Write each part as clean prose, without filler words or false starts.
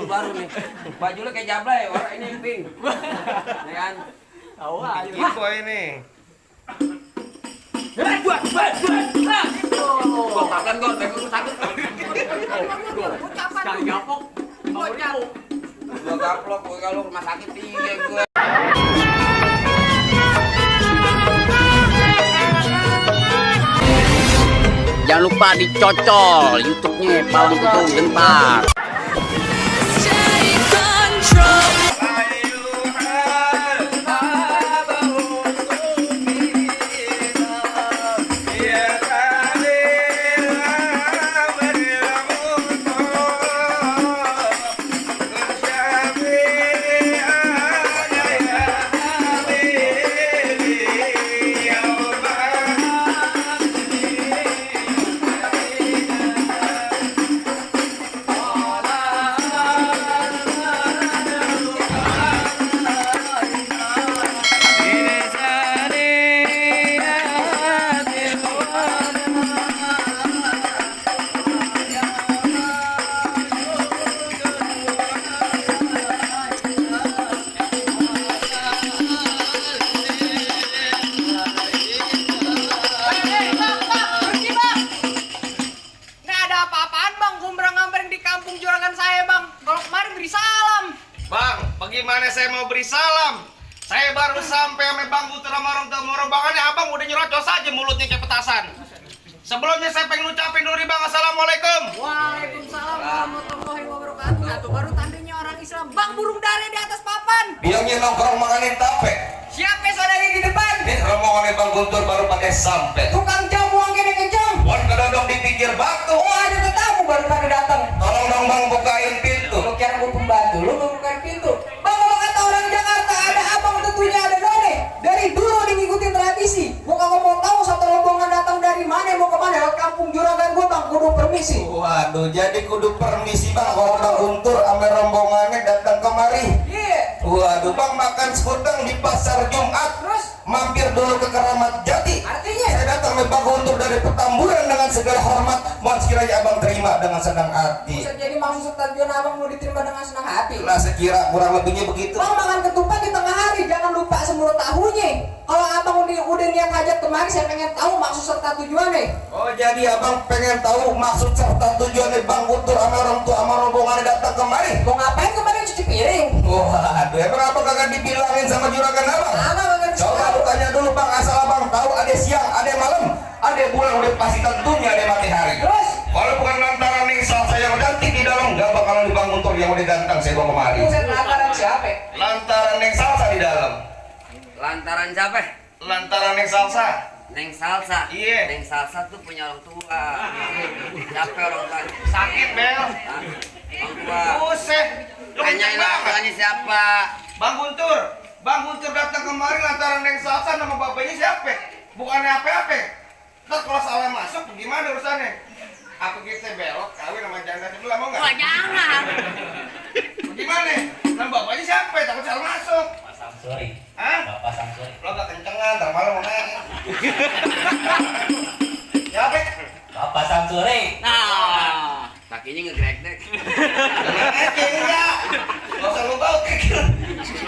baru nih. Baju lu kayak Jablay, warna ini yang pink. Ya kan? Tahu aja. Info ini. Buat. Gua takkan gua, gua takut. Sekali gapok. Gua gaplok, gua kalau rumah sakit tinggi gua. Jangan lupa dicocol YouTube-nya Palang Putung Gentar. Bagaimana saya mau beri salam? Saya baru sampai sama Bang Butur sama orang tua rombongannya, abang udah nyerocos aja mulutnya kayak petasan. Sebelumnya saya pengen ucapin dulu nih Bang, assalamualaikum. Waalaikumsalam warahmatullahi wabarakatuh. Itu baru tandanya orang Islam. Bang burung dare di atas papan. Bilangnya nongkrong makanin tape. Siapa saudari di depan? Ini rombongannya Bang Guntur baru pakai sampet. Tukang jamu yang gini kencang. Wan kedodong di pinggir batu. Oh ada tetamu baru pada datang. Tolong dong Bang bukain pintu. Lu kira gue pembantu, lu mau bukain pintu. Bang kalau kata orang Jakarta ada abang tentunya ada none. Dari dulu ngikutin tradisi. Gua kagak mau tahu satu rombongan datang dari mana mau kemana. Lewat kampung Juragan gua Bang kudu permisi. Waduh, jadi kudu permisi Bang kalau Bang Guntur sama rombongannya datang kemari. Iya. Waduh Bang, makan sekutang di pasar Jumat. Terus mampir dulu ke Keramat Jati. artinya Saya datang sama Bang Guntur dari Petamburan dengan segala hormat. Mohon sekiranya abang terima dengan senang hati. bisa jadi maksud tujuan abang mau diterima dengan senang hati. Nah sekira kurang lebihnya begitu. Bang makan ketupat di tengah hari, jangan lupa semur tahunya. Kalau abang udah niat hajat kemari, saya pengen tahu maksud serta tujuannya. Oh jadi abang pengen tahu maksud serta tujuannya Bang Guntur sama orang tua sama rombongan datang kemari? Mau ngapain kemarin cuci piring? Waduh, emang apa kagak dibilangin sama juragan abang? Abang kagak Coba lu tanya dulu Bang, asal abang tahu ada siang, ada malam, ada bulan, udah pasti tentunya ada matahari. Terus? Kalau bukan lantaran nih saya yang ganti di dalam, nggak bakalan di Bang Guntur yang udah ganteng saya bawa kemari. Buset lantaran siapa? Lantaran Neng Salsa di dalam. Lantaran siapa? Lantaran yang salsa. Neng Salsa. Iya. Neng Salsa tuh punya orang tua. Siapa orang tua? Sakit Bel. Hah? Orang tua. Buset. Lu Tanyain kenceng banget. orangnya siapa? Bang Guntur. Bang Guntur datang kemari lantaran yang salsa, nama bapaknya siapa? Bukannya apa-apa. Ntar kalau salah masuk gimana urusannya? Apa kita belok kawin sama janda sebelah mau nggak? Wah jangan. Gimana? Nama bapaknya siapa? Takut salah masuk. Samsuri. Hah? Bapak Samsuri. Lo gak kencengan, ntar malam mau naik. Siapa? Bapak Samsuri. Nah, kakinya ngegrek-grek. Jangan aja enggak. Gak usah lu bau kekil.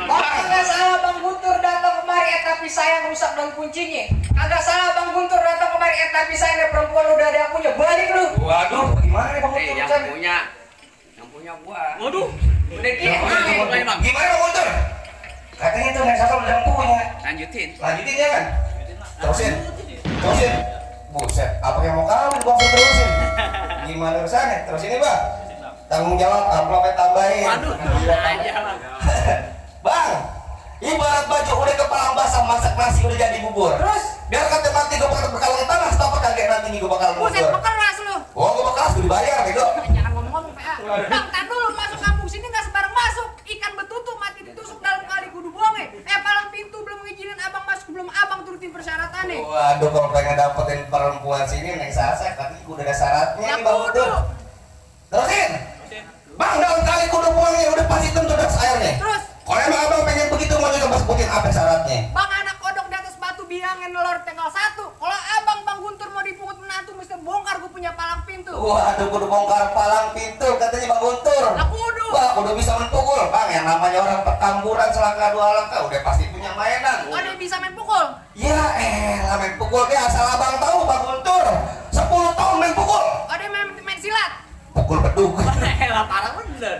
Bang kagak salah Bang Guntur datang kemari, tapi saya yang rusak dan kuncinya. Kagak salah Bang Guntur datang kemari, tapi saya ada perempuan udah ada akunya. Balik lu. Waduh, gimana nih Bang Eh, Guntur? yang punya gua. Waduh. Udah dia. Gimana Bang Guntur? Katanya tuh Neng Salsa udah punya. Lanjutin. Lanjutin ya kan? Terusin. Buset, apa yang mau kawin gua langsung terusin. Gimana urusannya? Terusin nih Bang. Tanggung jawab, amplopnya tambahin. Waduh. Aja Bang. Bang, ibarat baju udah kepalang basah, masak nasi udah jadi bubur. Terus? Biar kata mati gue bakal bekalan tanah, setapak kaget nanti nih gue bakal Buset mundur. pekeras lu. Oh, gue bakal gue dibayar, bego. Jangan ngomong PA. Bang, tar dulu masuk kampung sini nggak sembarang masuk. Ikan betutu mati ditusuk dalam kali kudu buangnya. Palang pintu belum ngizinin abang masuk, belum abang turutin persyaratannya. Waduh, kalau pengen dapetin perempuan sini, Neng Salsa, katanya udah ada syaratnya Ya nih Bang kudu. Guntur. Terusin. Bang, dalam kali kudu buangnya udah pasti tentu das airnya. Terus? Kalau emang abang pengen begitu, mau coba sebutin apa syaratnya? Bang anak kodok di atas batu biangin nelor tanggal 1. Kalau abang Bang Guntur mau dipungut menantu mesti bongkar gue punya palang pintu. Waduh, kudu bongkar palang pintu katanya Bang Guntur. Kudu. Wah, kudu bisa menpukul. Bang, yang namanya orang perkampuran selangkah dua langkah udah pasti punya mainan. Ada yang bisa main pukul. Ya main pukul deh asal abang tahu Bang Guntur. 10 tahun main pukul. Ada yang main silat. Pukul beduk. Lah parah bener.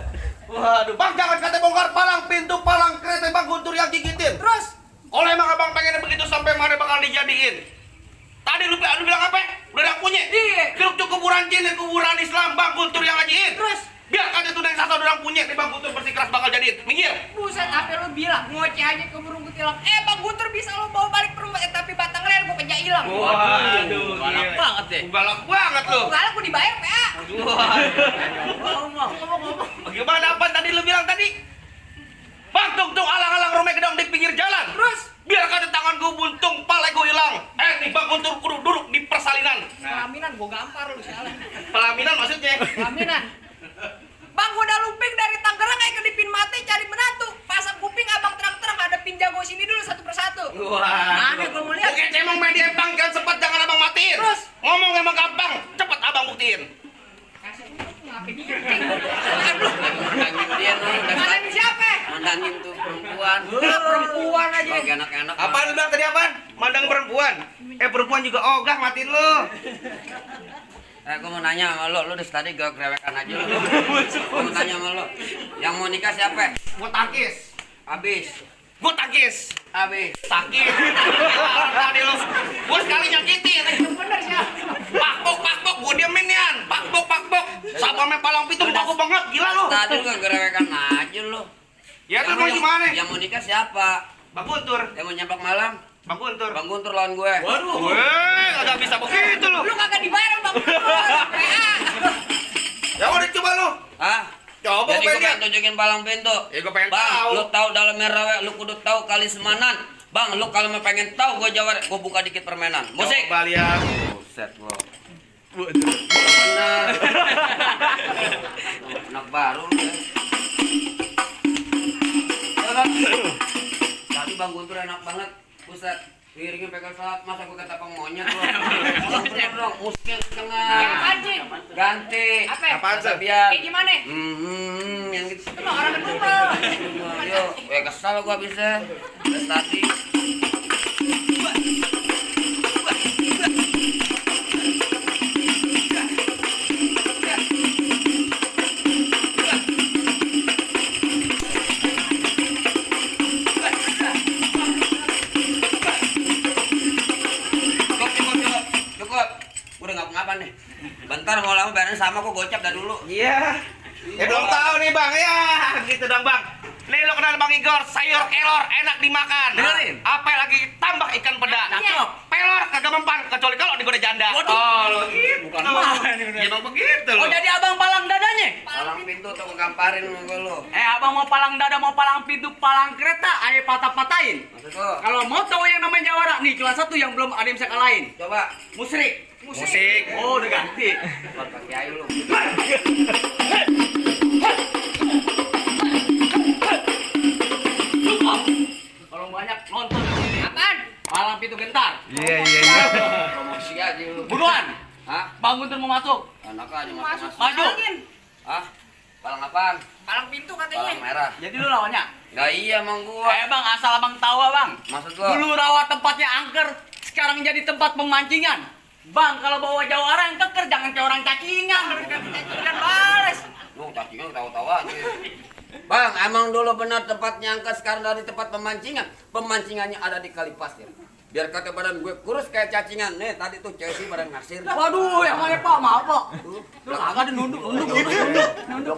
Waduh, Bang jangan kata bongkar palang pintu palang kereta Bang Guntur yang gigitin. Terus Oleh emang abang pengen begitu sampai mana bakal dijadiin? Tadi lu bilang apa? Udah ada punya? Iya. Keruk tuh kuburan jin, kuburan Islam, Bang Guntur yang ngajiin. Terus? Biar kata tuh dari satu orang punya, nih Bang Guntur bersih keras bakal jadiin. Minggir. buset, apa lu bilang ngoceh aja ke burung kutilang. Bang Guntur bisa lo bawa balik ke rumah, tapi batang leher gua pejak hilang. Waduh, galak banget deh. Galak banget lu. Galak gua dibayar PA. Ngomong. Bagaimana apa tadi lu bilang tadi? Bang tung alang-alang rumah gedong di pinggir jalan. Terus Biar kata tangan gue buntung, pala gue hilang. Nih Bang Guntur kudu duduk di persalinan. pelaminan gua gampar lu salah. Pelaminan maksudnya? Pelaminan. Bang gua udah lumping dari Tangerang kayak kedipin mati cari menantu. Pasang kuping abang terang-terang ada pin jago sini dulu satu persatu. Mana gua mau lihat. Oke, emang media bang kan sempat jangan abang matiin. Terus? Ngomong emang gampang, cepet abang buktiin. Kasih ngapain dia? Mandangin dia lu. Kalian siapa? Mandangin tuh perempuan. Perempuan aja. Oke, enak-enak. Apaan lu bilang tadi apaan? Mandang perempuan. Perempuan juga ogah matiin lu. Gua mau nanya sama lo dari tadi gak kerewekan aja lo. Gua mau tanya sama lo. Yang mau nikah siapa? Gua tangkis. Abis. Gua tangkis. Abis. Sakit. Tadi lu. Gua sekali nyakitin. Bener sih. Pakbok, gua diemin yan. Pakbok. Sama main palang pintu bagus banget, gila lu. Tadi lu gak kerewekan aja lo. Ya tuh mau gimana? Yang mau nikah siapa? Bang Guntur. Yang mau nyampak malam? Bang Guntur. Bang Guntur lawan gue. Waduh. Kagak bisa begitu lu. Lu kagak dibayar Bang Guntur. PA. Ya udah coba lu. Hah? Coba Jadi gua gue pengen pengen tunjukin palang pintu. Ya, gua pengen Bang, tahu. lu tahu dalamnya rawe, lu kudu tahu kali semanan. Bang, lu kalau mau pengen tahu gue jawab, gue buka dikit permainan. Musik. Coba lihat. Buset lo. Benar. Anak baru lu ya. Tapi Bang Guntur enak banget. Buset. Piringnya pegang salat, masa gue kata monyet lo. Bener dong, musiknya setengah. Ya anjing. Ganti. Apa? Apaan sih? Biar. Kayak gimana? Yang gitu. Itu mah orang kedua. Yuk, kesal gua bisa. Dari tadi. Cukup. Gua udah ngapa-ngapa nih. Bentar mau lama bayaran sama kok gocap dah dulu. Iya. Belum tahu nih Bang. Ya, gitu dong Bang. Nih lo kenal Bang Igor, sayur kelor enak dimakan. Dengerin. Apa lagi tambah ikan peda. Cakep. Pelor kagak mempan kecuali kalau digoda janda. Oh, lo gitu. Bukan Emang begitu lo. Oh jadi abang palang dadanya? Palang pintu tuh gamparin sama gua lu. Abang mau palang dada, mau palang pintu, palang kereta, ayo patah-patahin. Maksud lu? Kalau mau tahu yang namanya jawara, nih cuma satu yang belum ada yang bisa kalahin. Coba. Musrik. Musik. Oh udah ganti. Buat kaki ayu lu. Kalau banyak nonton di sini. Apaan? Palang pintu gentar. Iya. Promosi aja lu. Buruan. Hah? Bang Guntur mau masuk. Enak aja Masuk. masuk. Maju. Angin. Hah? Palang apaan? Palang pintu Palang katanya. merah. Jadi lu lawannya. Enggak iya emang gua. Bang asal abang tahu bang. Maksud lu? Dulu rawa tempatnya angker, sekarang jadi tempat pemancingan. Bang kalau bawa jawara yang keker jangan kayak orang cacingan. Dan bales. Lu cacingan tahu-tahu aja. Bang, emang dulu benar tempatnya angkat sekarang dari tempat pemancingan. Pemancingannya ada di kali pasir. Biar kata badan gue kurus kayak cacingan. Nih tadi tuh Chelsea badan naksir. Waduh, yang mana Pak? Maaf Pak. Lu kagak ada nunduk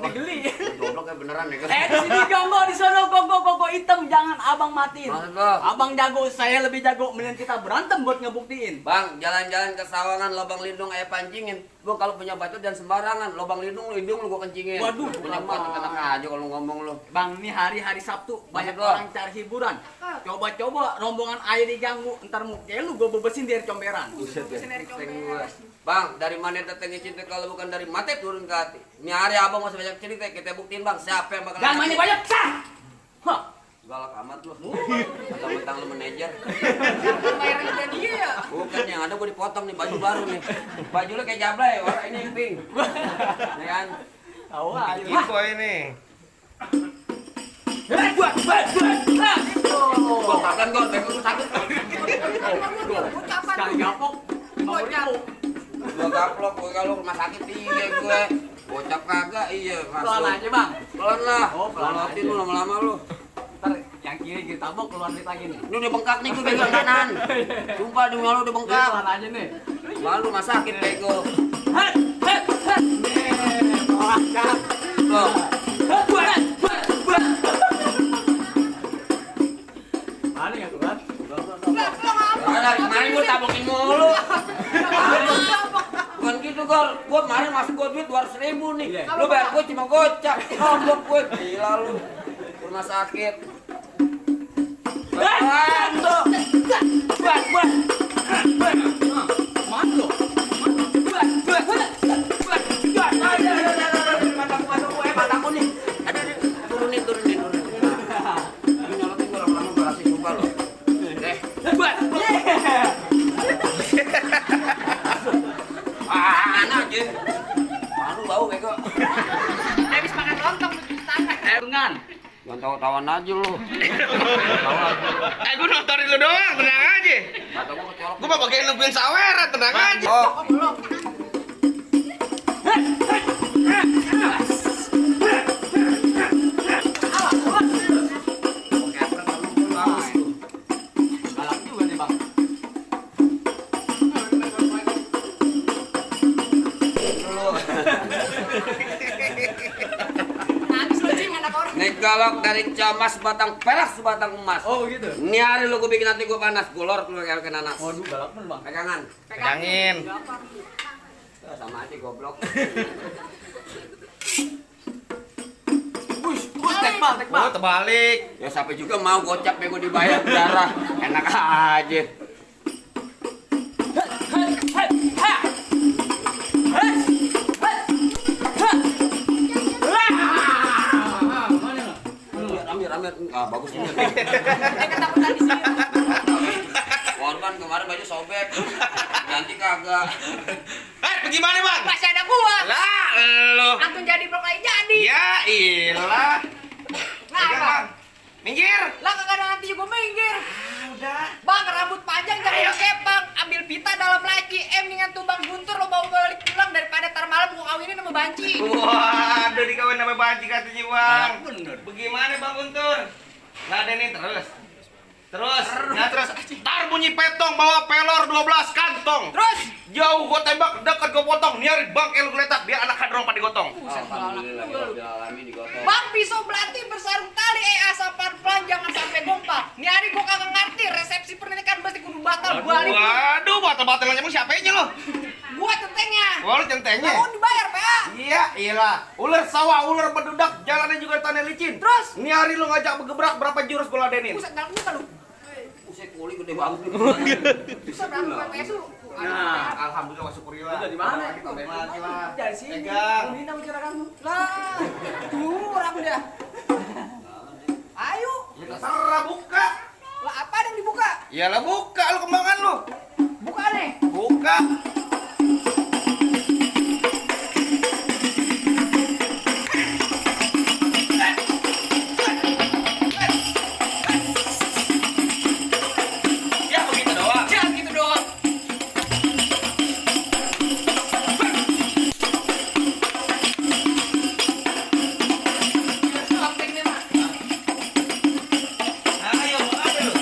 digeli. Gobloknya beneran ya kan? Di sini gonggo di sana gonggo hitam jangan abang matiin. Maksud lo? Abang jago, saya lebih jago. Mending kita berantem buat ngebuktiin. Bang, jalan-jalan ke sawangan lobang lindung ayah pancingin. Gua kalau punya bacot jangan sembarangan. Lobang lindung gua kencingin. Waduh, punya kenapa? bacot enak aja kalau ngomong lu. Bang, ini hari-hari Sabtu banyak Maksud lo? orang cari hiburan. Coba-coba rombongan ayah diganggu, ntar muka lu gue bebesin dari comberan. Bang, dari mana datangnya cinta kalau bukan dari mati turun ke hati. Ini hari abang masih banyak cerita, kita buktiin bang siapa yang bakal. Jangan banyak-banyak, sah! Hah, Galak amat lu. Mentang-mentang lu manajer. Bayaran juga dia ya. Bukan, yang ada gua dipotong nih baju baru nih. Baju lu kayak Jablay, warna ini yang pink. Ya kan? Tahu aja. Info ini. Gua takkan gua, bego gua sakit. Sekali gapok 50.000. Gua gaplok, gua kalau rumah sakit iya gue. Bocap kagak iya masuk. Pelan aja, Bang. Pelan lah. Oh, pelan Pelan aja. lu lama-lama lu. Ntar yang kiri kita tabok keluar duit lagi nih. Ini udah bengkak nih gue pegang kanan. Sumpah demi Allah udah Jadi bengkak. pelan aja nih. Lalu rumah sakit bego. Nih, melangkah. Loh. Mana nggak keluar? Dari kemarin gue tabokin mulu. Bukan gitu Gor, gue kemarin masuk gue duit 200.000 nih. Lu bayar gue cuma gocap. Nombok gue, gila lu. Rumah sakit. Tuh. Mana lo? Mataku nih. Aduh, turunin. Nah, ini nyolotin gue lama-lama gue kasih sumpah lo. Anak aja. Malu bau bego. Habis makan lontong tangan. Dengan. Jangan tawa-tawan aja lu. Tawa aja lu. Gue nontonin lu doang, tenang aja. Kata gue kecolok. Gue mah bagian nungguin saweran, tenang aja. Oh, Galak juga nih, Bang. nih galak dari camas batang perak sebatang emas. Oh, gitu. Ini hari lu gue bikin hati gue panas, gulor keluar kayak nanas. Waduh, galak bener, Bang. Pegangan. Pegangin. Sama aja goblok. Tekbal. Oh, terbalik. Ya sampai juga mau gocap bego dibayar darah. Enak aja. Amir. Ah, bagus ini. Ketakutan di sini. Korban kemarin baju sobek. Ganti kagak. Bagaimana bang? Masih ada gua. Lah, lo. Langsung jadi blok lagi jadi. Ya ilah. Ngapa? Minggir. Lah kagak ada nanti juga minggir. Udah. Bang, rambut panjang jangan dikepang. Ambil pita dalam laci. Mendingan tuh Bang Guntur lo bawa balik pulang daripada tar malam gua kawinin sama Banci. Waduh, dikawin sama Banci katanya bang. Bener. Bagaimana bang Guntur? Ladenin terus. Nah terus, tar bunyi petong bawa pelor 12 kantong. Terus Jauh gua tembak, dekat gua potong. Niarin bang lu geletak, biar anak hadrong pada digotong. Alhamdulillah alami digotong. Bang pisau belati bersarung tali asapan pelan jangan sampai gompa. Nih hari gua kagak ngerti resepsi pernikahan pasti kudu batal balik. Waduh, batal-batal emang siapa aja lo? Gua centengnya. Wah, lu centengnya. Mau dibayar, Pak. Iya, iyalah. Ular sawah, ular bedudak, jalannya juga tanah licin. Terus? Ini hari lu ngajak bergebrak berapa jurus gua ladenin? Buset dalam muka lu. Uset kuli gede banget. Bisa berapa PSU? Nah, alhamdulillah wa syukurillah. Udah di mana? Kita main lagi lah. Dari sini. Pegang. Ini nama cara kamu. Lah. Curang dia. Ayo. Ya terserah buka. Lah apa yang dibuka? Iyalah buka lu kembangan lu. Buka nih. Buka. Ya begitu doang. Ya gitu doang. Sampai ini mah. Ayo, mau apa lu?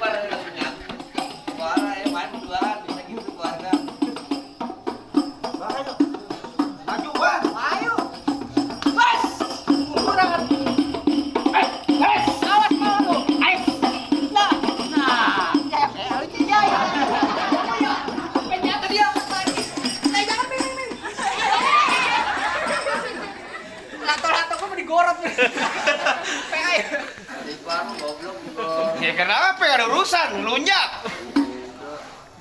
lebar lagunya. Suara main berduaan bisa gitu keluarga. Bang, ayo. Maju, Bang. Ayo. Bas. Kurang. Awas mau lu. Ayo. Nah. Ya. Penjata dia lagi. Saya jangan Ming. Lato-lato gua mau digorok. PA. Ipan goblok. Ya kenapa ada urusan, lunjak.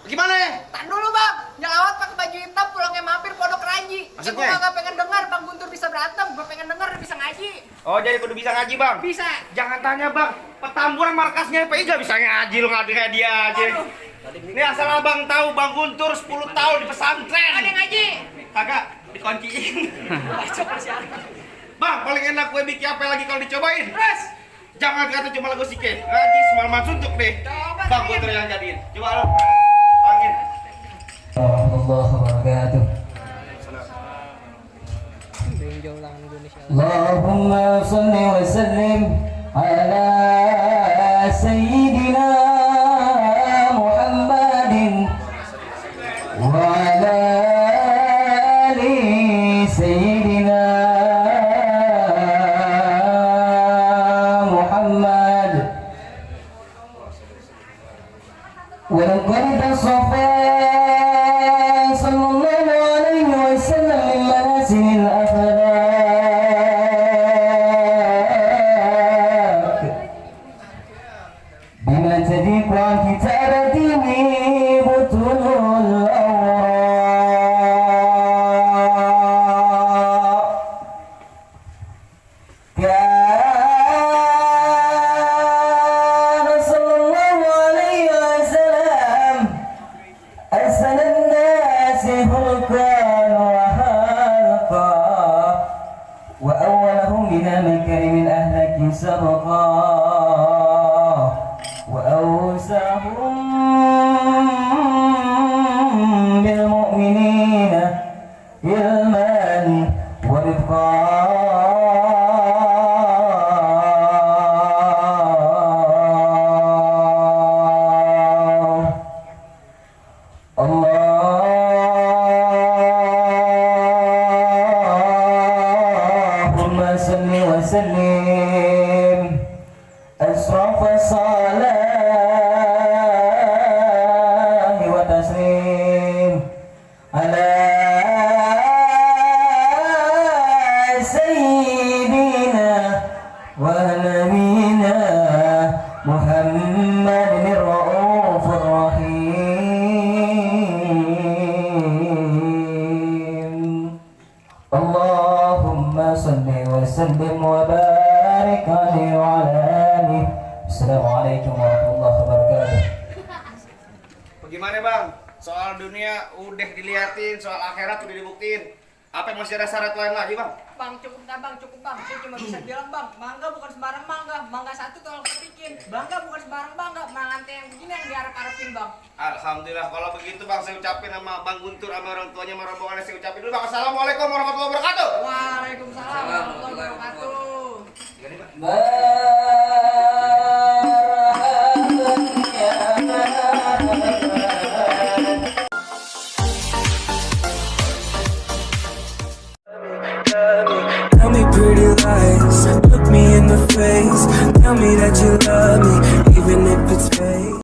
Gimana ya? Tahan dulu bang, nyelawat pakai baju hitam pulangnya mampir pondok Ranji. Maksudnya? Gue gak pengen dengar Bang Guntur bisa berantem, gue pengen dengar dia bisa ngaji. Oh jadi kudu bisa ngaji bang? Bisa. Jangan tanya bang, Petamburan markasnya FPI gak bisa ngaji, lu ngadu kayak dia aja. Aduh. Ini asal abang tahu Bang Guntur 10 tahun di pesantren. Ada yang ngaji. Kagak, dikunciin. Coba sih. Bang, paling enak kue bikin apa lagi kalau dicobain? Terus. Jangan kata cuma lagu sike, ngaji semalaman suntuk deh. Coba, Bang Sin. Guntur yang jadiin. Coba lo, panggil. warahmatullahi wabarakatuh. Allahumma salli wa sallim ala sayyidina Muhammadin wa ala ali sayyidina Muhammad wa laqad safa sallallahu alaihi wasallam min manasilil akhlaq bima tadiqu an kitabatihi butulul awraq kana sallallahu alaihi wasallam أحسن الناس خلقا وخلقا وأولهم من المكرم الأهلك سبقا وأوسعهم بالمؤمنين علما ورفقا اللهم صل وسلم أشرف الصلاة وتسليم على سيدنا ونبينا محمد الرؤوف الرحيم اللهم صل وسلم وبارك عليه وعلى آله. السلام عليكم ورحمة الله وبركاته. Bagaimana bang? Soal dunia udah diliatin, soal akhirat udah dibuktiin. Apa yang masih ada syarat lain lagi bang? Bang cukup dah bang, cukup bang. Saya cuma bisa bilang bang, mangga bukan sembarang mangga. Mangga satu tolong ketikin. Bangga bukan sembarang bangga. Mangante yang begini yang diharap-harapin bang. Alhamdulillah kalau begitu bang, saya ucapin sama Bang Guntur sama orang tuanya sama rombongannya, saya ucapin dulu bang. Assalamualaikum warahmatullahi wabarakatuh. Waalaikumsalam warahmatullahi wabarakatuh. Baik.